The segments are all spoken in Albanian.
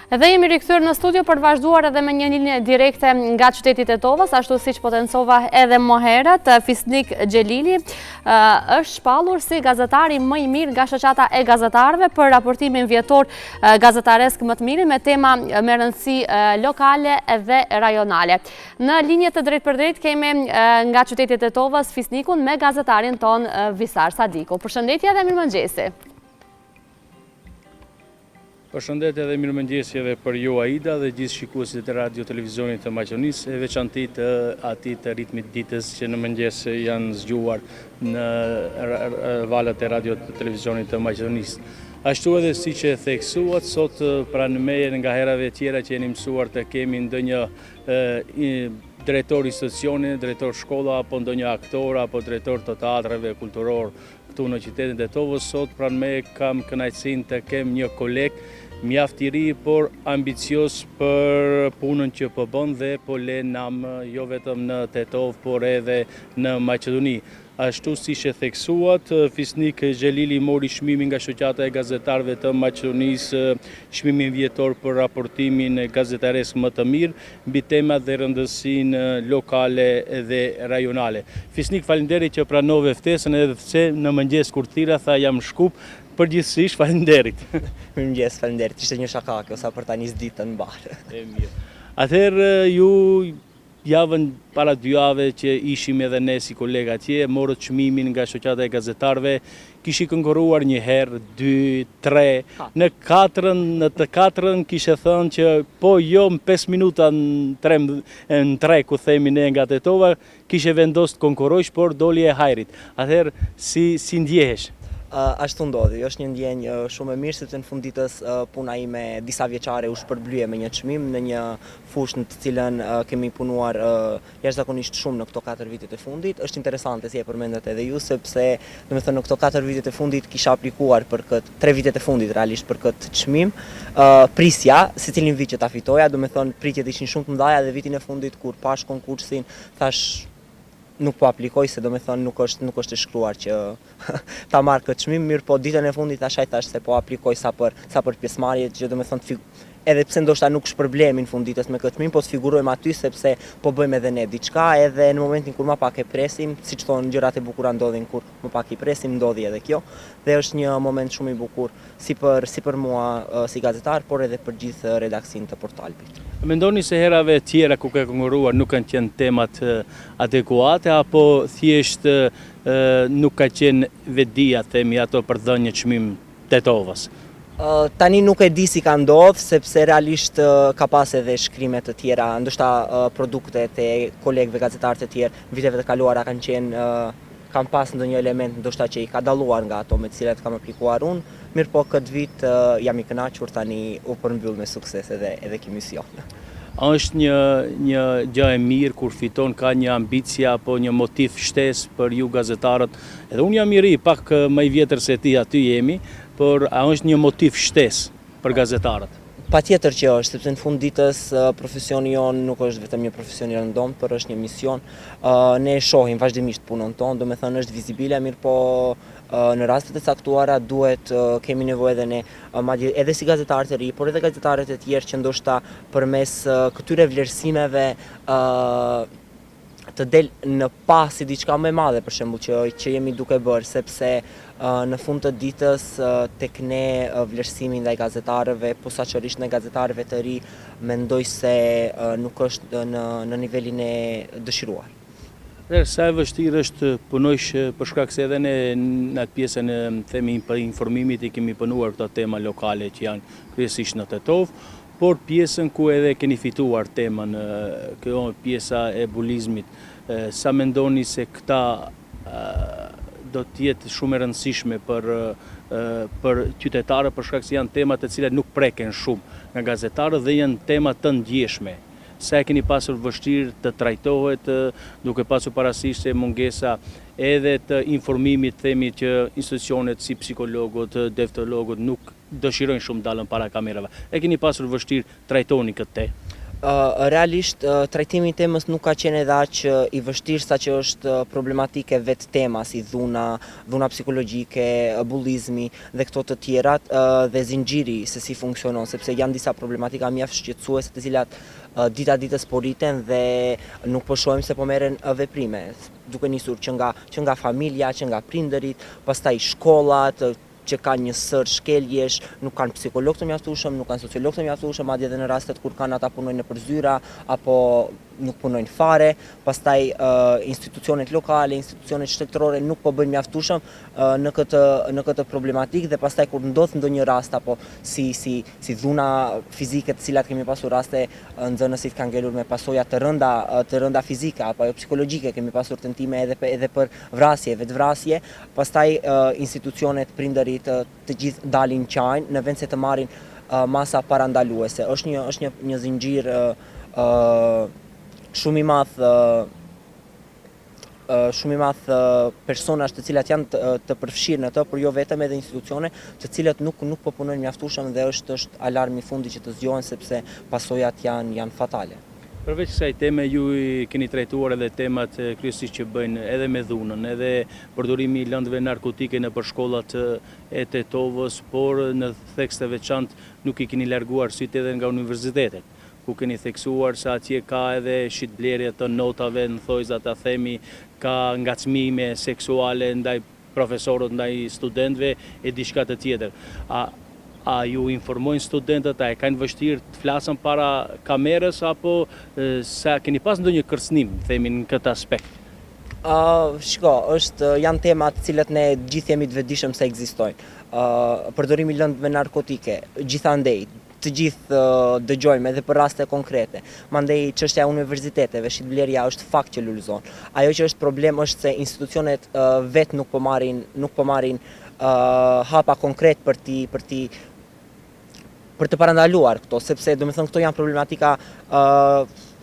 Dhe jemi rikthyer në studio për të vazhduar edhe me një linjë direkte nga qyteti i Tetovës, ashtu siç potencova edhe më herët, Fisnik Xhelili është shpallur si gazetari më i mirë nga shoqata e gazetarëve për raportimin vjetor gazetaresk më të mirin me tema me rëndësi lokale dhe rajonale. Në linjë të drejtpërdrejtë kemi nga qyteti i Tetovës Fisnikun me gazetarin tonë Visar Sadiku. Përshëndetje dhe mirëmëngjesi. Përshëndetje dhe mirëmëngjesi edhe për ju Aida dhe gjithë shikuesit e Radio Televizionit të Maqedonisë, e veçanti të atij të ritmit ditës që në mëngjes janë zgjuar në valët e Radio Televizionit të Maqedonisë. Ashtu edhe siç e theksuat, sot pranë meje nga herave tjera që jeni mësuar të kemi ndonjë drejtor institucioni, drejtor shkolla apo ndonjë aktor apo drejtor të teatreve kulturor Këtu në qytetin e Tetovës sot pranë meje kam kënaqësinë të kem një koleg mjaft i ri, por ambicioz për punën që po bën dhe po le nam jo vetëm në Tetovë, por edhe në Maqedoni. Ashtu siç e theksuat, Fisnik Xhelili mori çmimin nga Shoqata e Gazetarëve të Maqedonisë, çmimin vjetor për raportimin gazetaresk më të mirë, mbi temat dhe rëndësinë lokale dhe rajonale. Fisnik faleminderit që pranove ftesën edhe pse në mëngjes kur thirra tha jam në Shkup, përgjithësisht faleminderit. Mirëmëngjes, faleminderit. Ishte një shaka kjo sa për ta nis ditën mbarë. E mirë. Atëherë ju javën para dy jave që ishim edhe ne si kolega atje, morët çmimin nga Shoqata e Gazetarëve, Kishi konkurruar një herë, dy, tre, në katrën, në të katrën kishe thënë që po jo në 5 minuta në tre, në tre ku themi ne nga Tetova, kishe vendos të konkurrojsh, por doli e hajrit. Atëherë, si, si ndjehesh? Ashtu ndodhi, është një ndjenjë shumë e mirë sepse në fund ditës puna ime disavjeçare u shpërblye me një çmim në një fushë në të cilën kemi punuar jashtëzakonisht shumë në këto katër vitet e fundit. Është interesante si e përmendët edhe ju, sepse, domethënë në këto katër vitet e fundit kisha aplikuar për këtë, tre vitet e fundit realisht për këtë çmim. Prisja secilin vit që ta fitoja, domethënë pritjet ishin shumë të mëdha dhe vitin e fundit kur pashë konkursin, thashë nuk po aplikoj se domethënë nuk është nuk është e shkruar që ta marr këtë çmim, mirëpo ditën e fundit thashë ai thashë se po aplikoj sa për sa për pjesëmarrje që domethënë edhe pse ndoshta nuk shpërblehemi në fund ditës me këtë çmim, po të figurojmë aty sepse po bëjmë edhe ne diçka, edhe në momentin kur ma pak e presim, siç thonë gjërat e bukura ndodhin kur më pak i presim, ndodhi edhe kjo dhe është një moment shumë i bukur si për si për mua si gazetar, por edhe për gjithë redaksinë të Portalbit. Mendoni se herave tjera ku ke konkurruar nuk kanë qenë temat adekuate apo thjesht nuk ka qenë vetëdija themi ato për të dhënë një çmim Tetovës. Tani nuk e di si ka ndodhë, sepse realisht ka pas edhe shkrime të tjera, ndoshta produktet e kolegëve gazetarë të tjerë viteve të kaluara kanë qenë kanë pas ndonjë element ndoshta që i ka dalluar nga ato me të cilat kam aplikuar unë, mirëpo këtë vit jam i kënaqur tani u përmbyll me sukses edhe edhe ky mision. A është një një gjë e mirë kur fiton ka një ambicie apo një motiv shtesë për ju gazetarët Edhe unë jam i ri, pak më i vjetër se ti, aty jemi, por a është një motiv shtesë për gazetarët? Patjetër që është, sepse në fund ditës profesioni jonë nuk është vetëm një profesion i rëndomtë, por është një mision. Ne e shohim vazhdimisht punën tonë, domethënë është vizibile, mirëpo në raste të caktuara duhet kemi nevojë edhe ne, madje edhe si gazetarë të ri, por edhe gazetarët e tjerë që ndoshta përmes këtyre vlerësimeve të del në pah si diçka më e madhe për shembull që që jemi duke bërë sepse në fund të ditës tek ne vlerësimi ndaj gazetarëve, posaçërisht ndaj gazetarëve të ri, mendoj se nuk është në në nivelin e dëshiruar. Atëherë sa e vështirë është të punojsh për shkak se edhe ne në atë pjesën e themi informimit i kemi punuar këto tema lokale që janë kryesisht në Tetovë, Por pjesën ku edhe keni fituar temën, kjo pjesa e bulizmit, sa mendoni se këta do të jetë shumë e rëndësishme për për qytetarët për shkak se janë tema të cilat nuk preken shumë nga gazetarët dhe janë tema të ndjeshme. Sa e keni pasur vështirë të trajtohet duke pasur parasysh se mungesa edhe të informimit themi që institucionet si psikologët, deftologët nuk dëshirojnë shumë dalën para kamerave. E keni pasur vështirë trajtoni këtë temë? Realisht trajtimi i temës nuk ka qenë edhe aq i vështirë sa që është problematike vetë tema si dhuna, dhuna psikologjike, bullizmi dhe këto të tjerat dhe zinxhiri se si funksionon, sepse janë disa problematika mjaft shqetësuese të cilat dita ditës po rriten dhe nuk po shohim se po merren veprime, duke nisur që nga që nga familja, që nga prindërit, pastaj shkollat, që kanë një sërë shkeljesh, nuk kanë psikologë të mjaftueshëm, nuk kanë sociologë të mjaftueshëm, madje edhe në rastet kur kanë ata punojnë nëpër zyra apo nuk punojnë fare, pastaj institucionet lokale, institucionet shtetërore nuk po bëjnë mjaftueshëm në këtë në këtë problematikë dhe pastaj kur ndodh ndonjë rast apo si si si dhuna fizike të cilat kemi pasur raste nxënësit kanë ngelur me pasoja të rënda të rënda fizike apo ajo psikologjike, kemi pasur tentime edhe edhe për vrasje, vetëvrasje, pastaj institucionet, prindërit, të gjithë dalin qajnë në vend se të marrin masa parandaluese. Është një është një një zinxhir shumë i madh shumë i madh personash të cilat janë të, të përfshirë në të, por jo vetëm edhe institucione, të cilët nuk nuk po punojnë mjaftueshëm dhe është është alarmi i fundit që të zgjohen sepse pasojat janë janë fatale. Përveç kësaj teme ju i keni trajtuar edhe temat kryesisht që bëjnë edhe me dhunën, edhe përdorimi i lëndëve narkotike nëpër shkollat e Tetovës, por në theks të veçantë nuk i keni larguar sytë edhe nga universitetet, ku keni theksuar se atje ka edhe shitblerje të notave, në thojza ta themi, ka ngacmime seksuale ndaj profesorët ndaj studentëve e diçka të tjetër. A a ju informojnë studentët, a e kanë vështirë të flasin para kamerës apo sa keni pas ndonjë kërcënim, themi në këtë aspekt? Uh, shiko, është janë tema të cilat ne gjithë jemi të vetëdijshëm se ekzistojnë. Uh, përdorimi i lëndëve narkotike, gjithandej, të gjithë dëgjojmë edhe për raste konkrete. Mandej çështja e universiteteve, shitblerja është fakt që lulëzon. Ajo që është problem është se institucionet vetë nuk po marrin nuk po marrin hapa konkret për t'i për t'i për të parandaluar këto, sepse domethënë këto janë problematika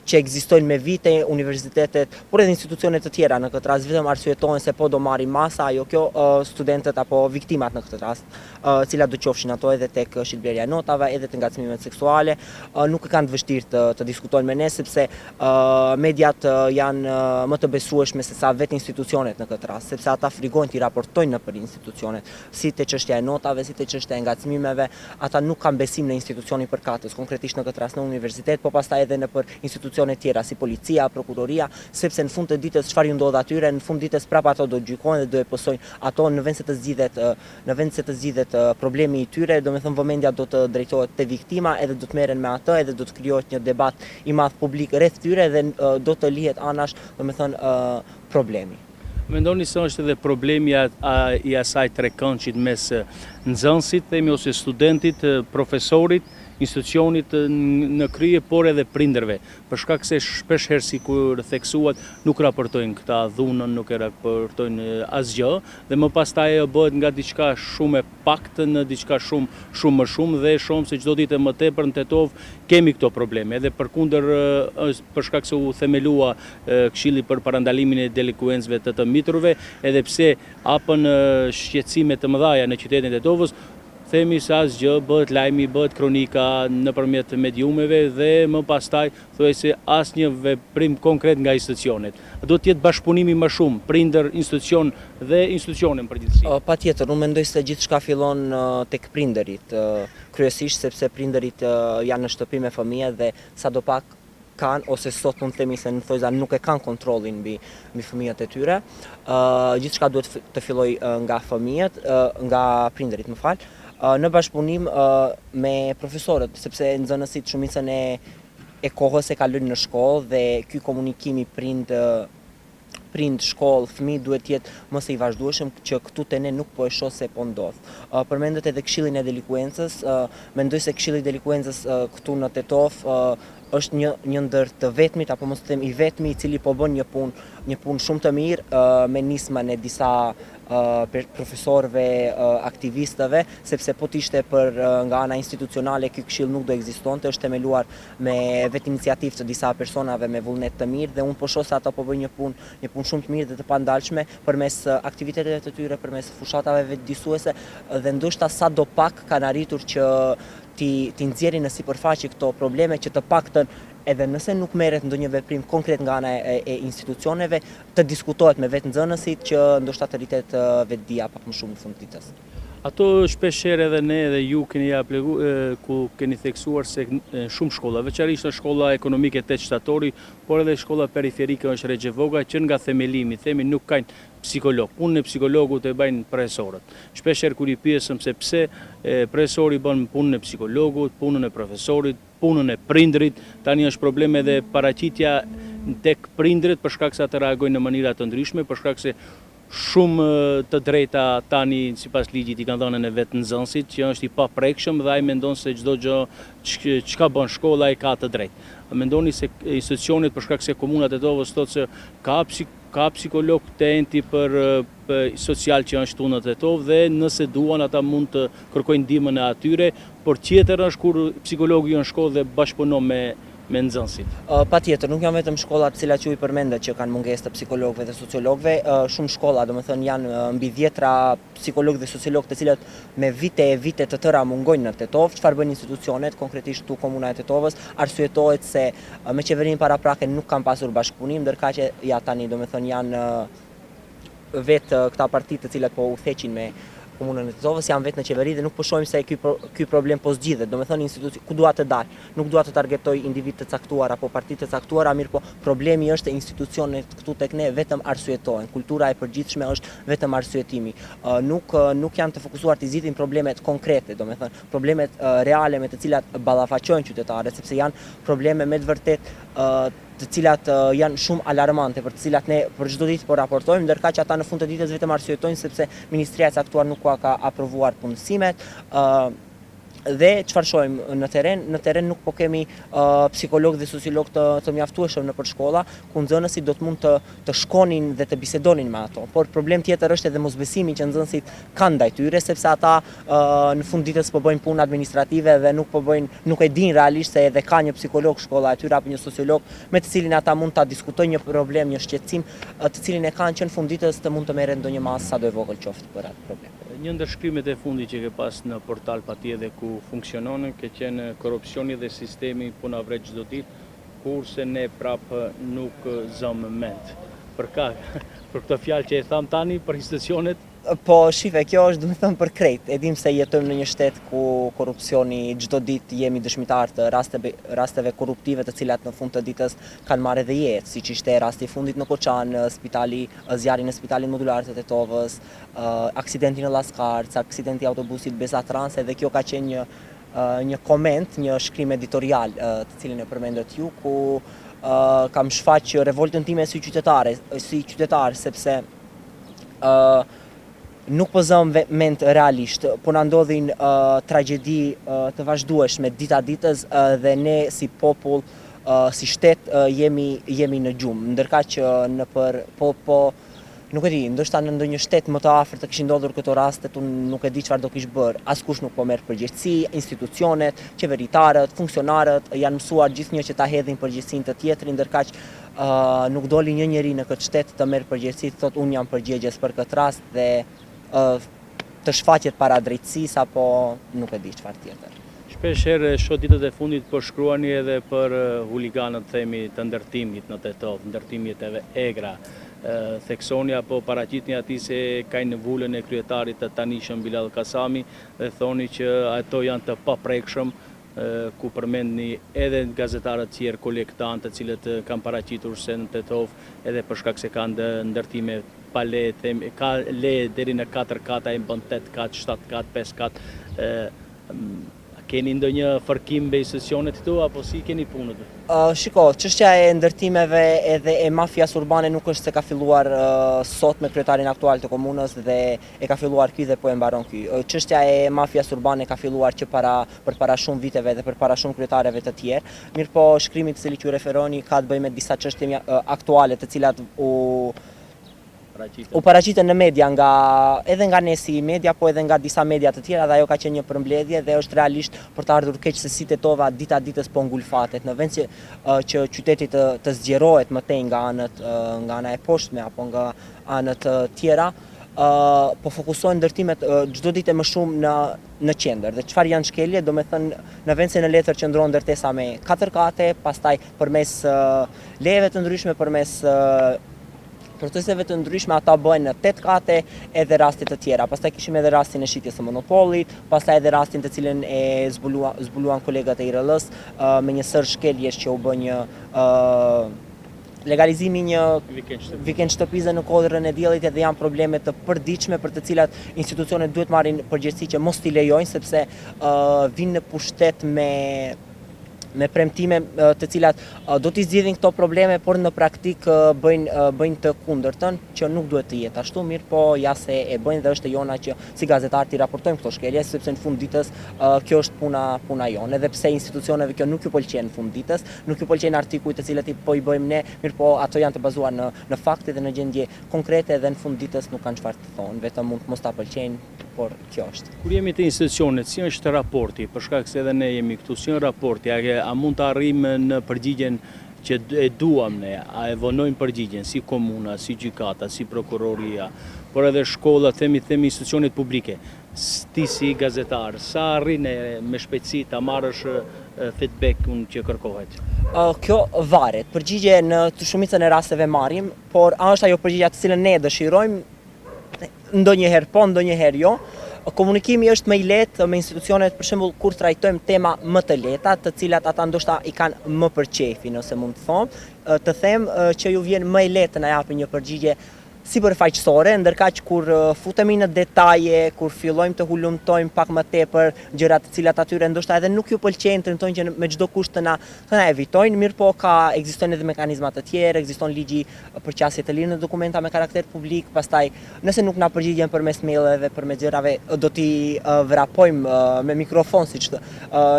që ekzistojnë me vite, universitetet, por edhe institucione të tjera në këtë rast vetëm arsyetohen se po do marrim masa, ajo kjo studentët apo viktimat në këtë rast, cilat do qofshin ato edhe tek shitblerja e notave, edhe te ngacmimet seksuale, nuk e kanë të vështirë të, të diskutojnë me ne sepse mediat janë më të besueshme se sa vetë institucionet në këtë rast, sepse ata frigojnë t'i raportojnë nëpër institucionet, si te çështja e notave, si te çështja e ngacmimeve, ata nuk kanë besim në institucionin përkatës, konkretisht në këtë rast në universitet, po pastaj edhe nëpër institucione tjera si policia, prokuroria, sepse në fund të ditës çfarë ju ndodh atyre, në fund të ditës prapë ato do gjykohen dhe do e pësojnë ato në vend se të zgjidhet në vend se të zgjidhet problemi i tyre, domethënë vëmendja do të drejtohet te viktima edhe do të merren me atë edhe do të krijohet një debat i madh publik rreth tyre dhe do të lihet anash, domethënë problemi. Mendoni se është edhe problemi i asaj trekëndshit mes nxënësit, themi ose studentit, profesorit, institucionit në krye, por edhe prindërve, për shkak se shpeshherë sikur theksuat nuk raportojnë këta dhunën, nuk e raportojnë asgjë dhe më pastaj ajo bëhet nga diçka shumë e paktë në diçka shumë shumë më shumë dhe shohim se çdo ditë e më tepër në Tetovë kemi këto probleme edhe përkundër për shkak se u themelua Këshilli për parandalimin e delikuencëve të të miturve edhe pse hapën shqetësime të mëdha në qytetin e Tetovës themi se asgjë, bëhet lajmi, bëhet kronika nëpërmjet mediumeve dhe më pastaj thuajse asnjë veprim konkret nga institucionet. Duhet të jetë bashkëpunimi më shumë, prindër, institucion dhe institucione në përgjithësi. Patjetër, unë mendoj se gjithçka fillon tek prindërit, kryesisht sepse prindërit janë në shtëpi me fëmijët dhe sado pak kanë ose sot mund të themi se në thojza nuk e kanë kontrollin mbi mbi fëmijët e tyre. Ë gjithçka duhet të fillojë nga fëmijët, nga prindërit, më fal, në bashkëpunim me profesorët, sepse nxënësit shumicën e e kohës e kalojnë në shkollë dhe ky komunikimi prind prind, shkollë, fëmijë duhet të jetë më se i vazhdueshëm që këtu te ne nuk po e shoh se po ndodh. Përmendët edhe Këshillin e Delikuencës, mendoj se Këshilli i Delikuencës këtu në Tetovë është një një ndër të vetmit apo mos të them i vetmi i cili po bën një punë një punë shumë të mirë me nismën e disa profesorëve, aktivistëve, sepse po të ishte për nga ana institucionale ky këshill nuk do ekzistonte, është themeluar me vetiniciativë të disa personave me vullnet të mirë dhe unë po shoh se ata po bëjnë një punë, një punë shumë të mirë dhe të pandalshme përmes aktiviteteve të tyre, përmes fushatave vetëdijësuese dhe ndoshta sado pak kanë arritur që t'i t'i nxjerrin në sipërfaqe këto probleme që të paktën edhe nëse nuk merret ndonjë veprim konkret nga ana e, e institucioneve, të diskutohet me vetë nxënësit që ndoshta të rritet vetëdija pak më shumë në fund të ditës. Ato shpeshherë edhe ne edhe ju keni aplegu, ku keni theksuar se në shumë shkolla, veçanërisht në shkolla ekonomike 8 shtatori, por edhe shkolla periferike është Rexhep Voga, që nga themelimi, themi nuk kanë psikolog. Punën e psikologut e bëjnë profesorët. Shpeshherë kur i pyesëm se pse profesori bën punën e psikologut, punën e profesorit, punën e prindrit, tani është problem edhe paraqitja tek prindrit për shkak se ata reagojnë në mënyra të ndryshme, për shkak se Shumë të drejta tani sipas ligjit i kanë dhënë në vetë nxënësit që është i paprekshëm dhe ai mendon se çdo gjë çka bën shkolla ai ka të drejtë. A mendoni se institucionet për shkak se Komuna e Tetovës thotë se ka ka psikolog te enti për, për social që është këtu në Tetovë dhe nëse duan ata mund të kërkojnë ndihmën e atyre, por tjetër është kur psikologu jo në shkollë dhe bashkëpunon me me nxënësit. Patjetër, nuk janë vetëm shkollat të cilat ju i përmendët që kanë mungesë të psikologëve dhe sociologëve, shumë shkolla, domethënë janë mbi dhjetra psikologë dhe sociologë të cilët me vite e vite të tëra mungojnë në Tetovë. Çfarë bëjnë institucionet, konkretisht këtu Komuna e Tetovës, arsyetohet se me qeverinë paraprake nuk kanë pasur bashkëpunim, ndërkaq ja tani domethënë janë vetë këta parti të cilat po udhëheqin me Komunën e Tetovës janë vetë në qeveri dhe nuk po shohim se ky ky problem po zgjidhet. Domethënë instituci ku dua të dal, nuk dua të targetoj individë të caktuar apo parti të caktuara, mirëpo problemi është se institucionet këtu tek ne vetëm arsyetohen. Kultura e përgjithshme është vetëm arsyetimi. Nuk nuk janë të fokusuar të zgjidhin problemet konkrete, domethënë problemet reale me të cilat ballafaqohen qytetarët, sepse janë probleme me të vërtetë të cilat janë shumë alarmante, për të cilat ne për çdo ditë po raportojmë, ndërkaq ata në fund të ditës vetëm arsyetojnë sepse ministria e caktuar nuk ua ka aprovuar punësimet. Dhe çfarë shohim në terren? Në terren nuk po kemi psikologë dhe sociologë të, të mjaftueshëm nëpër shkolla, ku nxënësit do të mund të të shkonin dhe të bisedonin me ato. Por problem tjetër është edhe mosbesimi që nxënësit kanë ndaj tyre, sepse ata në fund ditës po bëjnë punë administrative dhe nuk po bëjnë, nuk e dinë realisht se edhe ka një psikolog shkolla e tyre apo një sociolog me të cilin ata mund ta diskutojnë një problem, një shqetësim, të cilin e kanë që në fund ditës të mund të merret ndonjë masë sado e vogël qoftë për atë problem. Një ndër shkrimet e fundit që ke pas në portal patjetër ku funksionon, ke qenë korrupsioni dhe sistemi po na vret çdo ditë, kurse ne prapë nuk zëmë mend. Për ka, për këto fjalë që e thamë tani, për institucionet? Po, shife, kjo është domethënë për krejt. E dim se jetojmë në një shtet ku korrupsioni çdo ditë jemi dëshmitarë të rasteve, rasteve korruptive të cilat në fund të ditës kanë marrë edhe jetë, siç ishte rasti i fundit në Koçan, spitali, zjarri në spitalin modular të Tetovës, aksidenti në Llaskarcë, aksidenti i autobusit Besa Trans, edhe kjo ka qenë një një koment, një shkrim editorial të cilin e përmendët ju, ku kam shfaq revoltën time si qytetare, si qytetar, sepse nuk po zëmë mend realisht, po na ndodhin tragjedi të vazhdueshme dita ditës dhe ne si popull, si shtet jemi jemi në gjumë, ndërkaq që nëpër po po nuk e di, ndoshta në ndonjë shtet më të afërt të kishin ndodhur këto raste, unë nuk e di çfarë do kish bërë. Askush nuk po merr përgjegjësi, institucionet, qeveritarët, funksionarët janë mësuar gjithnjë që ta hedhin përgjegjësinë te tjetri, ndërkaq Nuk doli një njeri në këtë shtet të merr përgjegjësi, të thotë unë jam përgjegjës për këtë rast dhe të shfaqet para drejtësisë apo nuk e di çfarë tjetër. Shpesh herë shoh ditët e fundit po shkruani edhe për huliganët themi të ndërtimit në Tetovë, ndërtimet e egra. Theksoni apo paraqitni aty se kanë vulën e kryetarit të tanishëm Bilall Kasami dhe thoni që ato janë të paprekshëm, ku përmendni edhe gazetarët tjerë kolegë tanë të cilët kanë paraqitur se në Tetovë edhe për shkak se ka ndërtime pa leje themi ka leje deri në 4 kat ai bën 8 kat, 7 kat, 5 kat keni ndonjë fërkim me institucionet këtu apo si keni punët? Shiko, çështja e ndërtimeve edhe e mafias urbane nuk është se ka filluar sot me kryetarin aktual të komunës dhe e ka filluar ky dhe po e mbaron ky. Çështja e mafias urbane ka filluar që para përpara shumë viteve dhe përpara shumë kryetareve të tjerë. Mirëpo shkrimi të cilit ju referoni ka të bëjë me disa çështje aktuale të cilat u u paraqitën në media nga edhe nga ne si media, po edhe nga disa media të tjera dhe ajo ka qenë një përmbledhje dhe është realisht për të ardhur keq se si Tetova dita ditës po ngulfatet në vend që që qyteti të të zgjerohet më tej nga anët nga ana e poshtme apo nga anët tjera. Po fokusohen ndërtimet çdo ditë e më shumë në në qendër. Dhe çfarë janë shkelje, domethënë në vend se në letër qëndron ndërtesa me katër kate, pastaj përmes lejeve të ndryshme, përmes proceseve të ndryshme ata bëhen në 8 kate edhe raste të tjera. Pastaj kishim edhe rastin e shitjes së monopolit, pastaj edhe rastin të cilin e zbulua, zbuluan kolegët e IRL-s me një sërë shkeljesh që u bë një legalizimi i një vikend shtëpize në Kodrën e Diellit edhe janë probleme të përditshme për të cilat institucionet duhet marrin përgjegjësi që mos t'i lejojnë sepse vijnë në pushtet me me premtime të cilat do t'i zgjidhin këto probleme, por në praktikë bëjnë bëjnë të kundërtën, që nuk duhet të jetë ashtu, mirëpo ja se e bëjnë dhe është e jona që si gazetarë t'i raportojmë këto shkelje, sepse në fund ditës kjo është puna puna jonë, edhe pse institucioneve kjo nuk ju pëlqen në fund ditës, Nuk ju pëlqejnë artikujt të cilët i po i bëjmë ne, mirëpo ato janë të bazuar në në fakte dhe në gjendje konkrete dhe në fund ditës nuk kanë çfarë të thonë, vetëm mund të mos ta pëlqejnë, por kjo është. Kur jemi te institucionet, si është raporti, për shkak se edhe ne jemi këtu, si është raporti, a, a mund të arrijmë në përgjigjen që e duam ne, a e vonojmë përgjigjen, si komuna, si gjykata, si prokuroria, por edhe shkollat, themi themi institucionet publike, Ti si gazetar, sa arrin me shpejtësi ta marrësh feedback-un që kërkohet? Kjo varet. Përgjigje në shumicën e rasteve marrim, por a është ajo përgjigja të cilën ne dëshirojmë? Ndonjëherë po, ndonjëherë jo. Komunikimi është më i lehtë me institucionet, për shembull, kur trajtojmë tema më të lehta, të cilat ata ndoshta i kanë më për qejfin, ose mund të thonë, të them që ju vjen më e lehtë të na japin një përgjigje sipërfaqësore, ndërkaq kur futemi në detaje, kur fillojmë të hulumtojmë pak më tepër gjëra të cilat atyre ndoshta edhe nuk ju pëlqejnë, tentojnë që me çdo kusht të na të na evitojnë, mirëpo ka ekzistojnë edhe mekanizma të tjerë, ekziston ligji për qasje të lirë në dokumenta me karakter publik, pastaj nëse nuk na përgjigjen përmes maileve, përmes gjërave, do t'i vrapojmë me mikrofon siç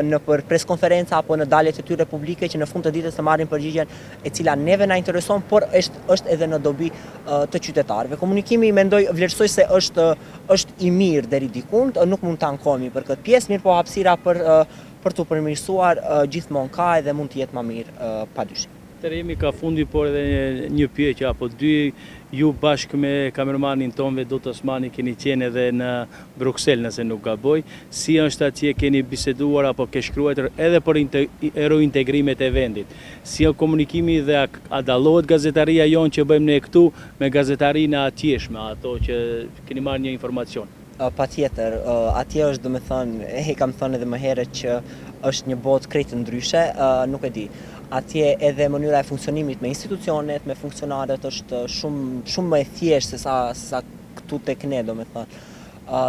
nëpër pres konferenca apo në daljet e tyre publike që në fund të ditës të marrin përgjigjen e cila neve na intereson, por është është edhe në dobi të qytetarëve. Komunikimi mendoj vlerësoj se është është i mirë deri dikund, nuk mund të ankohemi për këtë pjesë, mirëpo hapësira për për t'u përmirësuar gjithmonë ka edhe mund të jetë më mirë padyshim. Atëherë jemi ka fundi, por edhe një pyetje apo dy, ju bashkë me kameramanin tonë Vedut Osmani keni qenë edhe në Bruksel nëse nuk gaboj, si është atje keni biseduar apo ke shkruajtur edhe për eurointegrimet e vendit. Si është komunikimi dhe a, a dallohet gazetaria jonë që bëjmë ne këtu me gazetarinë e atjeshme, ato që keni marrë një informacion? Patjetër, atje është domethënë, e kam thënë edhe më herët që është një botë krejt ndryshe, nuk e di. Atje edhe mënyra e funksionimit me institucionet, me funksionarët është shumë shumë më e thjeshtë se sa se sa këtu tek ne, domethënë.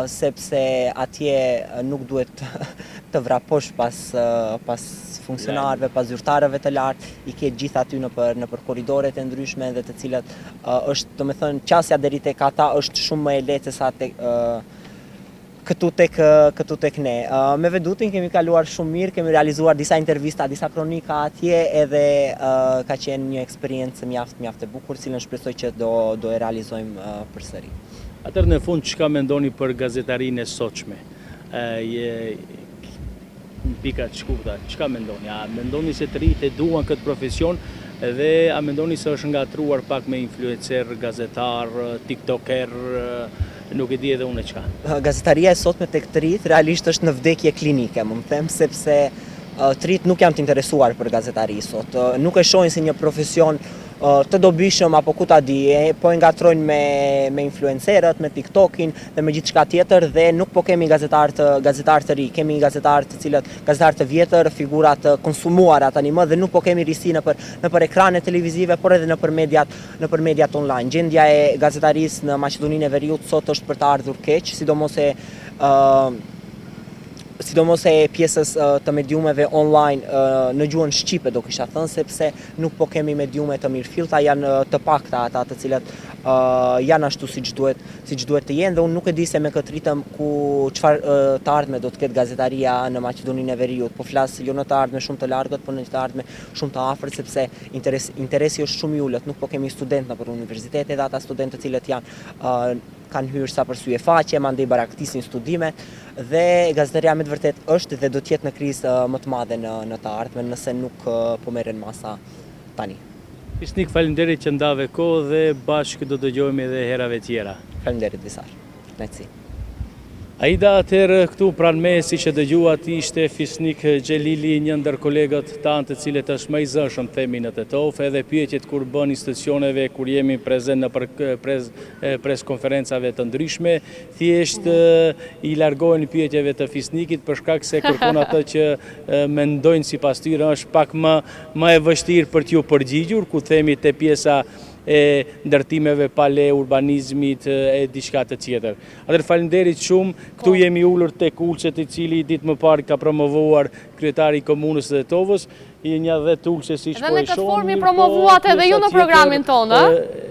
Sepse atje nuk duhet të vraposh pas pas funksionarëve, pas zyrtarëve të lartë, i ke gjithë aty nëpër nëpër korridoret e ndryshme dhe të cilat është, domethënë, qasja deri tek ata është shumë më e lehtë se sa tek këtu tek këtu tek ne. Me Vedutin kemi kaluar shumë mirë, kemi realizuar disa intervista, disa kronika atje edhe ka qenë një eksperiencë mjaft mjaft e bukur, cilën shpresoj që do do e realizojmë përsëri. Atëherë në fund çka mendoni për gazetarinë e sotshme? Në pika të shkurta, çka mendoni? A mendoni se të rinjtë e duan këtë profesion dhe a mendoni se është ngatërruar pak me influencer, gazetar, tiktoker, nuk e di edhe unë çka? Gazetaria e sotme tek të rinjtë realisht është në vdekje klinike, mund të them, sepse të rinjtë nuk janë të interesuar për gazetari sot. Nuk e shohin si një profesion të dobishëm apo ku ta di, po e ngatërrojnë me me influencerët, me TikTokin dhe me gjithçka tjetër dhe nuk po kemi gazetarë të gazetarë të ri, kemi gazetarë të cilët gazetarë të vjetër, figura të konsumuara tani më dhe nuk po kemi risi nëpër nëpër ekrane televizive, por edhe nëpër mediat nëpër mediat online. Gjendja e gazetarisë në Maqedoninë e Veriut sot është për të ardhur keq, sidomos e ë sidomos e pjesës të mediumeve online në gjuhën shqipe do kisha thënë sepse nuk po kemi mediume të mirëfillta, janë të pakta ata të cilët janë ashtu siç duhet, siç duhet të jenë dhe unë nuk e di se me këtë ritëm ku çfarë të ardhme do të ketë gazetaria në Maqedoninë e Veriut. Po flas jo në të ardhme shumë të largët, por në një të ardhme shumë të afërt sepse interes, interesi është shumë i ulët, nuk po kemi studentë nëpër universitete dhe ata studentë të cilët janë kanë hyrë sa për sy e faqe, mandej baraktisin studimet dhe gazetaria me të vërtetë është dhe do të jetë në krizë më të madhe në në të ardhmen nëse nuk po merren masa tani. Fisnik, faleminderit që ndave kohë dhe bashkë do dëgjohemi edhe herave tjera. Faleminderit Visar. Kënaqësi. Aida atëherë këtu pranë meje siç e dëgjuat ishte Fisnik Xhelili, një ndër kolegët tanë të cilët është më i zëshëm themi në Tetovë, edhe pyetjet kur bën institucioneve kur jemi prezent nëpër pres konferencave të ndryshme, thjesht i largohen pyetjeve të Fisnikit për shkak se kërkon atë që mendojnë sipas tyre është pak më më e vështirë për t'iu përgjigjur, ku themi te pjesa e ndërtimeve pa leje urbanizmit e diçka të tjetër. Atëherë faleminderit shumë, këtu po. jemi ulur tek ulëset i cili ditë më parë ka promovuar kryetari i komunës së Tetovës, i një dhe ulëse siç po e shohim. Dhe në këtë formë i promovuat edhe ju në programin tonë, ë?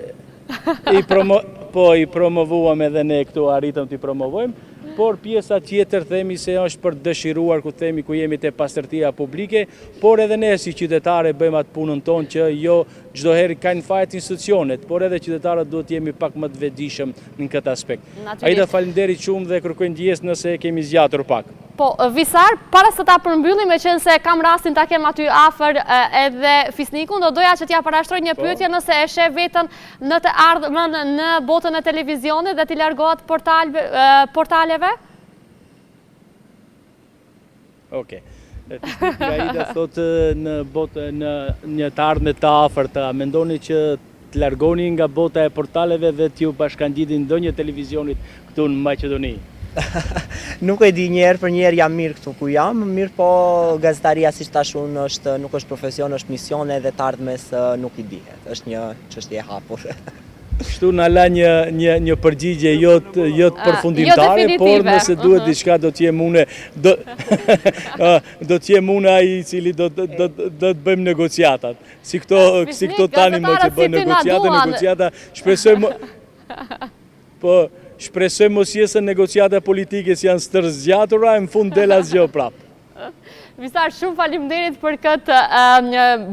I promo, po i promovuam edhe ne këtu, arritëm t'i promovojmë, por pjesa tjetër themi se është për të dëshiruar ku themi ku jemi te pastërtia publike, por edhe ne si qytetarë bëjmë atë punën tonë që jo Çdo herë kanë fajet institucionet, por edhe qytetarët duhet të jemi pak më të vetëdijshëm në këtë aspekt. Aida, faleminderit shumë dhe kërkoj ndjesë nëse e kemi zgjatur pak. Po, Visar, para se ta përmbyllim, meqenëse kam rastin ta kem aty afër edhe Fisnikun, do doja që t'ia parashtroj një po. pyetje nëse e sheh veten në të ardhmen në botën e televizionit dhe t'i largohet portaleve? Okej. Fisnik Aida thotë në botë në një të ardhme të afërt, a mendoni që të largoni nga bota e portaleve dhe t'ju bashkangjitni ndonjë televizionit këtu në Maqedoni? Nuk e di, një herë për një herë jam mirë këtu ku jam, mirëpo gazetaria siç thashë unë është nuk është profesion, është mision edhe të ardhmes nuk i dihet. Është një çështje e hapur. Kështu na la një një një përgjigje jo të jo të jo përfundimtare, por nëse duhet mhm. diçka do të jem unë do do të jem unë ai i cili do do do të bëjmë negociatat. Si këto si këto tani më që bëjnë negociata, negociata, shpresoj më Po shpresoj mos jenë negociata politike si janë stërzgjatura e në fund del asgjë prapë. Visar, shumë faleminderit për këtë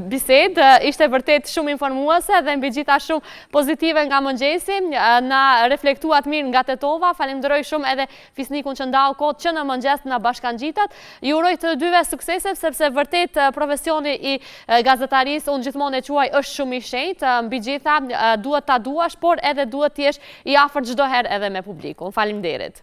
bisedë. Ishte vërtet shumë informuese dhe mbi gjitha shumë pozitive nga mëngjesi. Na reflektuat mirë nga Tetova. Falenderoj shumë edhe Fisnikun që ndau kohë që në mëngjes na bashkangjitet. Ju uroj të dyve suksese sepse vërtet profesioni i gazetarisë unë gjithmonë e quaj është shumë i shenjtë. Mbi gjitha duhet ta duash, por edhe duhet të jesh i afërt çdo herë edhe me publikun. Faleminderit.